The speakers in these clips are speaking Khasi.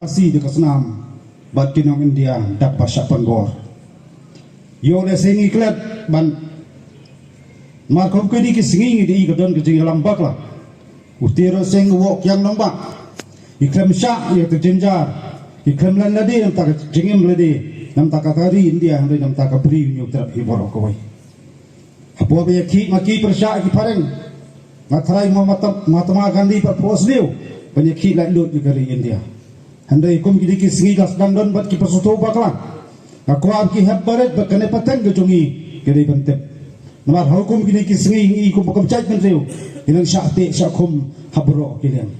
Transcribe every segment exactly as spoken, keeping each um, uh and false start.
Khasi da ka snam bad ki nong India da ba shah pynbor. Ïoh lehse ngi klet ban markham kine ki sngi ngi dei ka don ka jingïalam bakla. U Tirot Sing u wok kiang nongbah. I khlem shah ïa ka jynjar, i khlem len lade namta ka jingim lade, namta ka ri India hynrei namta ka bri Hynñiewtrep hi baroh kawei. Hapoh ba ïa ki ma ki pyrshah ki phareng, nga trai ma Mahatma Gandhi pat phohsniew ban ïa ki lait lut ïa ka ri India. Hynrei kum kine ki sngi ka sdang don bad ki pyrsuto bakla. Nga kwah ki hep barit bad kane pateng ka jong ngi ka dei ban tip. Namar ha kum kine ki sngi ngi kum ka jaitbynriew ngi nang shah teh shah khum ha baroh ki liang.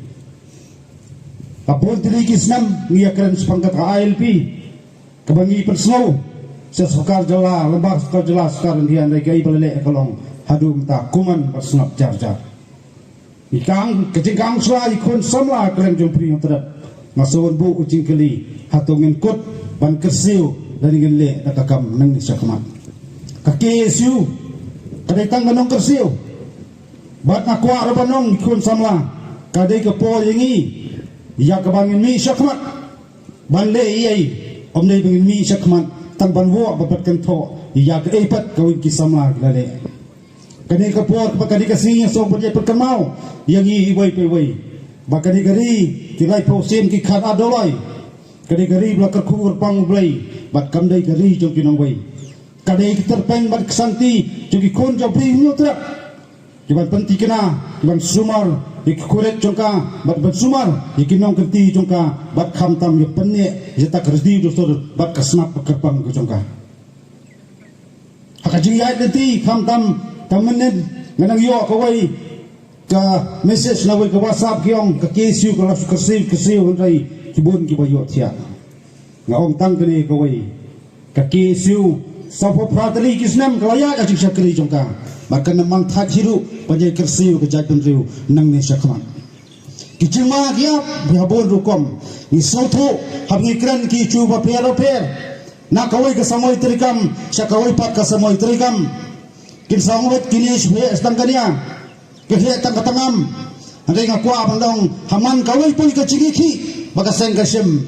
Ka bun tylli ki snem ngi ïa kren shaphang ka I L P. Kaba ngi pynsngew sha sorkar jylla, lem bad sorkar jylla, sorkar India, hynrei kaei ba la leh ka long haduh mynta kumne bad sngap jar jar. Ngi kang, ka jingkang sla i khun samla kylleng jong bri Hynñiewtrep. Nga sngewbha u jingkylli, hato ngin kut ban kyrsiew lane ngin leh da ka kam nangne shakhmat. Ka K S U ka dei tang ka nongkyrsiew. Bad nga kwah ruh ban ong i khun samla, ka dei ka por ïa ngi ïa kaba ngin mih shakhmat. Ban leh ei ei, ym dei ba ngin mih shakhmat tang ban wad bad ban kynthoh ïa kaei pat kawei ki samla ki la leh. Kane ka por bad kane ka sngi nga sngewbha ban ïa pynkynmaw ïa ngi iwei pa iwei ba kane ka ri ki laiphew sien ki kham ardor lai. Kane ka ri ba la kyrkhu kyrpang U Blei bad kam dei ka ri jong ki nongwei. Ka dei ka tyrpeng bad ka sangti jong ki khun jong bri Hynñiewtrep. Ki ban pynthikna, ki ban sumar ïa ki khurit jong ka, bad ban sumar ïa ki nongkynti jong ka, bad khamtam ïa pyneh ïa ta ka riti dustur bad ka snap ka kyrpang ka jong ka. Ha ka jingïaid lynti khamtam, ka mynnin nga nang ïoh kawei ka message na wei ka WhatsApp ki ong ka K S U ka la kyrsiew kyrsiew, hynrei ki bun kiba ïohthiah. Nga ong tang kane kawei, ka K S U sawphew phra tylli ki snem ka la ïaid ka jingshakri jong ka, bad kan ym man thait hi ruh ban ïa kyrsiew ka jaitbynriew nangne shakhmat. Ki jingma ki ap ki ha bun rukom. Ngi sngewthuh haba ngi kren ki issue bapher bapher, na kawei ka samoi treikam sha kawei pat ka samoi treikam. Kin sa ong wet kine shu heh tang ka nia, ki heh tang ka tangam. Hynrei nga kwah ban ong, ha man kawei pat ka jingïakhih ba ka seng ka shim,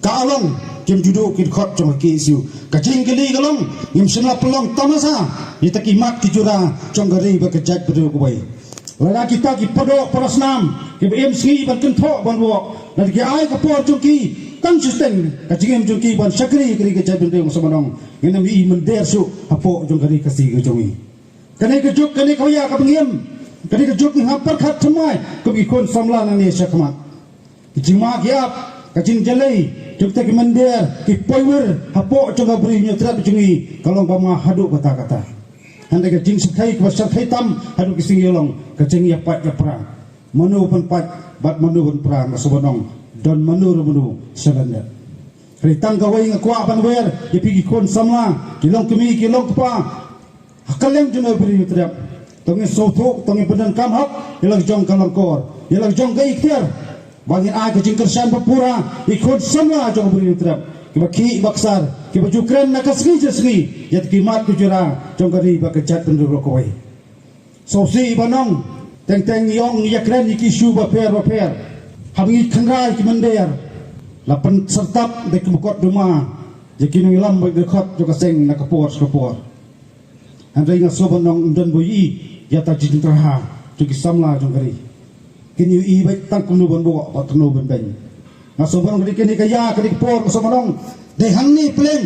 ka long kim ju duh ki dkhot jong ka K S U. Ka jingkylli ka long, ngim shym la pynlong tamasa ïa ta ki mat ki jura jong ka ri bad ka jaitbynriew kawei. Lada kita ki pardoh parasnam kiba im sngi ban kynthoh ban wad, lada ki ai ka por jong ki tang shiteng ka jingim jong ki ban shakri ïa ka ri ka jaitbynriew, nga sngewbha ban ong, ngin ym ïohi mynder shuh hapoh jong ka ri Khasi ka jong ngi. Kane ka juk, kane ka wei kaba ngi im, kane ka juk ngi hap pyrkhat thymmai kum ki khun samla nangne shakhmat. Ki jingma ki ap, ka jingjyllei jong kita ki mynder ki poiwir hapoh jong ka bri Hynñiewtrep jong ngi ka long ba ma haduh katta katta. Hynrei ka jingshyrkhei kaba shyrkhei tam haduh ki sngi ka long ka jingïapait ïapra. Mano ban pait bad mano ban pra, nga sngewbha ban ong, don mano ruh mano sha lyndet. Hynrei tang kawei nga kwah ban wer ïa phi ki khun samla, ki longkmie ki longkpa ha kylleng jong ka bri Hynñiewtrep. To ngin sngewthuh, to ngin pyndonkam hok ïa la ka jong ka lyngkor, ïa la ka jong ka ikhtiar, ba ngin ai ka jingkyrshan ba pura ïa ki khun samla jong ka bri Hynñiewtrep, kiba khih ba ksar, kiba ju kren na ka sngi sha sngi ïa ki mat ki jura jong ka ri bad ka jaitbynriew baroh kawei. Sngewsih ban ong, teng teng ngi ong ngi ïakren ïa ki issue bapher bapher, haba ngi kynrai ki mynder, la pynsyrtap da ki mukotduma ïa ki nongïalam bad ki dkhot jong ka seng na ka por sha ka por. Hynrei nga sngewbha ban ong, ym don ba ïohi ïa ta jingtyrha jong ki samla jong ka ri. Kin ïohi beit tang kumno ban buh bad kumno ban beiñ. Nga sngewbha ban ong, kane ka ïa kane ka por nga sngewbha ban ong, dei hangne pleng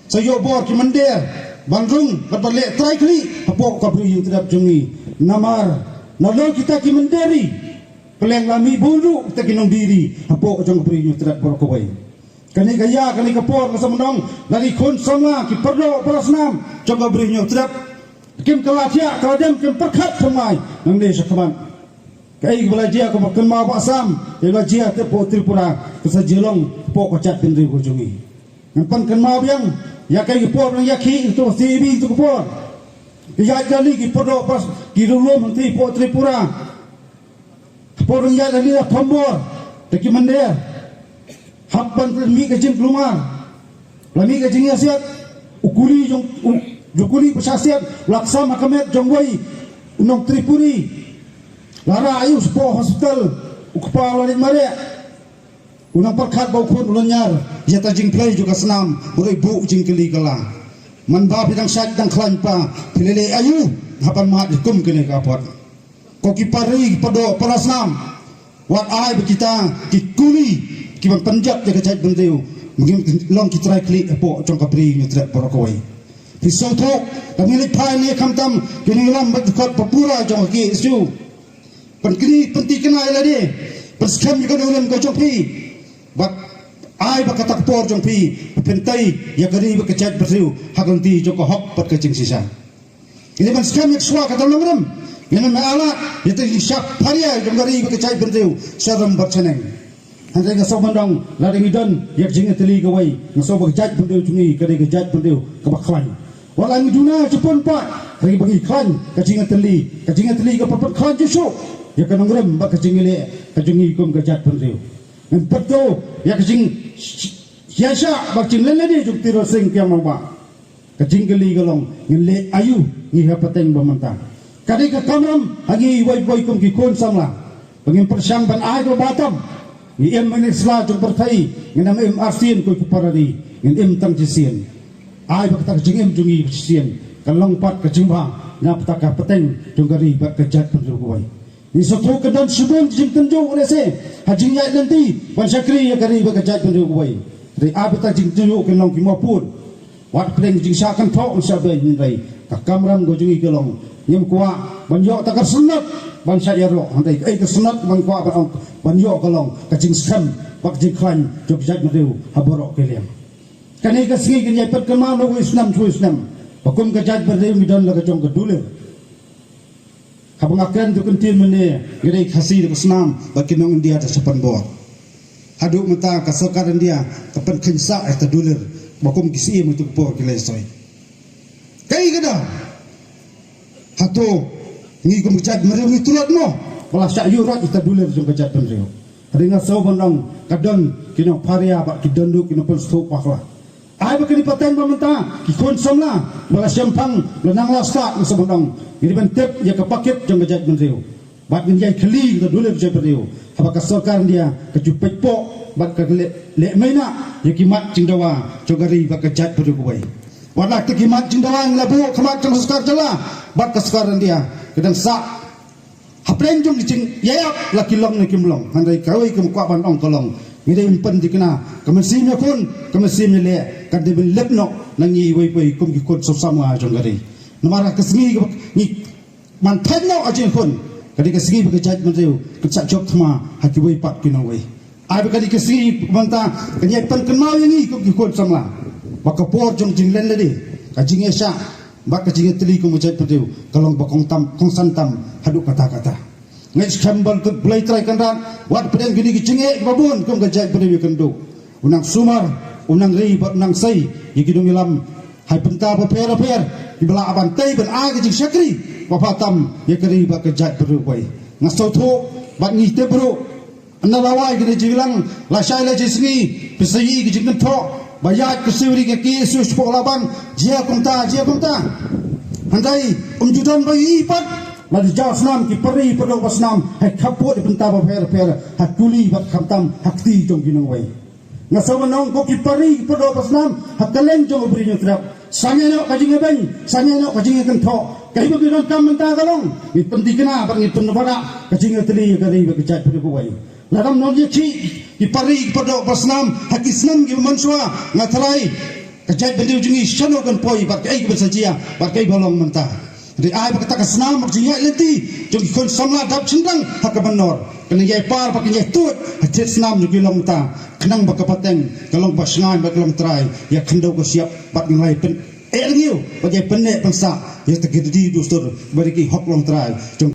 sa ïoh bor ki mynder ban rung bad ban leh trai khlieh hapoh ka bri Hynñiewtrep jong ngi. Namar nalor kita ki mynder ri, pleng la mih bun ruh kita ki nongdie ri hapoh jong ka bri Hynñiewtrep baroh kawei. Kane ka ïa kane ka por nga sngewbha ban ong, la ki khun samla, ki pardoh parasnam jong ka bri Hynñiewtrep, kim kylla thiah kylla dem, kim pyrkhat thymmai nangne shakhmat. Kaei kaba la jia, kaba kynmaw Bah Sam, kaei ba la jia te hapoh Tripura ka sa jia long hapoh ka jaitbynriew ka jong ngi. Ngan pynkynmaw biang ïa kaei ka por nang ïakhih ïa ka C A B ïa ka por. Ki ïaid rally, ki pardoh pas, ki lum lum hangtei hapoh Tripura. Ka por nang ïaid rally la thombor da ki mynder. Hap ban mih ka jingkulmar. La mih ka jingïasiat, u kuli jong u, jong u kuli ba sha siat, la ksam ha ka met jong uwei u nong Tripuri. La rah ïa u shapoh hospital, u kpa u la leit mareh. U nang pyrkhat ba u khun u lynñiar ïa ta jingphlei jong ka snam, u dei buh jingkylli kylla. Man ba phi dang shait dang khlaiñ pa, phi leh leh aïu ha ban mad ïa kum kane ka apot. Ko ki para ri para doh para snam, wat ai ba kita ki kuli ki ban pynjot ïa ka jaitbynriew, ngin long ki trai khlieh hapoh jong ka Bri Hynñiewtrep baroh kawei. Phi sngewthuh, ka ngi leit phai ne khamtam ki nongïalam bad ki kot ba pura jong ka K S U. Pynkynmaw, pynthikna ïa lade, pynskhem ïa ka nongrim ka jong phi. Bad ai ba kata ka por jong phi, pynthei ïa ka ri bad ka jaitbynriew ha ka lynti jong ka hok bad ka jingshisha. Ngi dei ban skhem ïa ka shuwa kata ka nongrim. Ngin ym ailad ïa ka jingshah pharia jong ka ri bad ka jaitbynriew sha ram bad shaneng. Hynrei nga sngew ban ong, lada ngi don ïa ka jingïatylli kawei, nga sngew ba ka jaitbynriew jong ngi ka dei ka jaitbynriew kaba khlaiñ. Wat la ngi duna shibun pat, hynrei ba ngi khlaiñ ka jingïatylli, ka jingïatylli kaba pynkhlaiñ shuh shuh ïa ka nongrim bad ka jingïaleh ka jong ngi kum ka jaitbynriew. Ngin pynthut ïa ka jingïaishah bad jinglen lade jong u Tirot Sing Kiang Nangbah. Ka jingkylli ka long, ngin leh aïu ngi ha pateng ba mynta? Ka dei ka kamram ha ngi iwei pa iwei kum ki khun samla ba ngin pyrshang ban ai kaba bha tam. Ngi im mynne sla jong pyrthei, ngin ym im arsien ko ki para ri, ngin im tang shisien. Ai ba kata ka jingim jong ngi shisien kan long pat ka jingbha na bynta ka pateng jong ka ri bad ka jaitbynriew kawei. Ngi sngewthuh kan don shibun ki jingtynjuh lehse ha jingïaid lynti ban shakri ïa ka ri bad ka jaitbynriew kawei. Hynrei ai ba kata ka jingtynjuh kan long ki mawpud. Wat pdeng jingshah kynthoh, shah beiñ, hynrei ka kamram ka jong ngi ka long, ngim kwah ban ïoh ta ka rsynnot ban shah ïaroh, hynrei kaei ka rsynnot ba ngi kwah ban ong, ban ïoh ka long ka jingskhem bad ka jingkhlaiñ jong ka jaitbynriew ha baroh ki liang. Kane ka sngi kan ïai pynkynmaw na uwei u snem sha uwei u snem ba kum ka jaitbynriew ngi don la ka jong ka dulir. Haba nga kren ïa ka ktien mynne, ngi dei Khasi da ka snam bad ki nong India da shaphang bor. Haduh mynta ka sorkar India ka pynkheiñ sah ïa ka dulir ba kum ki siem ha tu ka por ki la soi. Kaei kata? Hato ngi kum ka jaitbynriew ngi tlot mo ba la shah ïuh rot ïa ka dulir jong ka jaitbynriew? Hynrei nga sngew ban ong, ka don ki nongpharia bad ki don ruh ki nongpynsngewthuh bakla. Ai ba kane ka pateng ba mynta ki khun samla ba la shemphang, ba la nang la stad, nga sngew ban ong, ngi dei ban tip ïa ka pakit jong ka jaitbynriew. Bad ngin ïai khylli ïa ka dulir jaitbynriew haba ka sorkar India ka ju peit poh bad ka leh, leh maina ïa ki mat jingdawa jong ka ri bad ka jaitbynriew kawei. Wat la ki mat jingdawa ngi la buh ha khmat jong ka sorkar jylla bad ka sorkar India, ka dang sah hapdeng jong ki jingïaid ap, la ki long ne kim long. Hynrei kawei kaba nga kwah ban ong ka long, ngi dei ban pynthikna, ka mynsiem ïakhun, ka mynsiem ïaleh kan dei ban leh noh na ngi iwei pa iwei kum ki khun samla jong ka ri. Namar ha ka sngi kaba ngi ban thait noh ha jingkhun, ka dei ka sngi ba ka jaitbynriew kan sa jop thma ha kiwei pat ki nongwei. Ai ba ka dei ka sngi ba mynta kan ïai pynkynmaw ïa ngi kum ki khun samla ba ka por jong jinglen lade, ka jingïaishah bad ka jingïatylli kum ka jaitbynriew ka long ba kongsan tam, kongsan tam haduh katta katta. Nga ngeit skhem ba U Blei Trai Kynrad wat pdiang kine ki jingeh kiba bun kum ka jaitbynriew ïakynduh. Un nang sumar, un nang ri bad un nang sei ïa ki nongïalam ha ki bynta bapher bapher kiba lah ban tei ban ai ka jingshakri ba bha tam ïa ka ri bad ka jaitbynriew kawei. Nga sngewthuh bad ngi tip ruh, na lawei kine jingïalang, lashai la shi sngi phi sa ïohi ki jingkynthoh ba ïaid ka siew ri ka K S U shapoh Labang, jia kumta, jia kumta. Hynrei ym ju don ba ïohi pat, la ki jaw snam, ki para ri para doh para snam, ha ki khappud ki bynta bapher bapher, ha kuli bad khamtam ha kti jong ki nongwei. Nga sngew ban ong, ko ki para ri para doh para snam ha kylleng jong ka Bri Hynñiewtrep, sangeh noh ka jingïabeiñ, sangeh noh ka jingïakynthoh. Kaei ba ngi donkam mynta ka long, ngi pynthikna bad ngi pynbna ka jingïatylli ïa ka ri bad ka jaitbynriew kawei. Lada ym don ïa ki, ki para ri para doh para snam ha ki snem kiba mynshuwa, nga tharai ka jaitbynriew jong ngi shano kan poi bad kaei kaban sa jia bad kaei ba long mynta. Hynrei ai ba kata ka snam bad ka jingïaid lynti jong ki khun samla dap shynrang ha ka mynnor kan ïai par bad kan ïai tuid ha thied snam jong ki long mynta, khnang ba ka pateng ka long kaba shngaiñ bad ka long trai ïa khyndew ka shyiap bad ngin ïai pyneh rngiew bad ïai pynneh pynsah ïa kita ki riti dustur bad ki hok long trai jong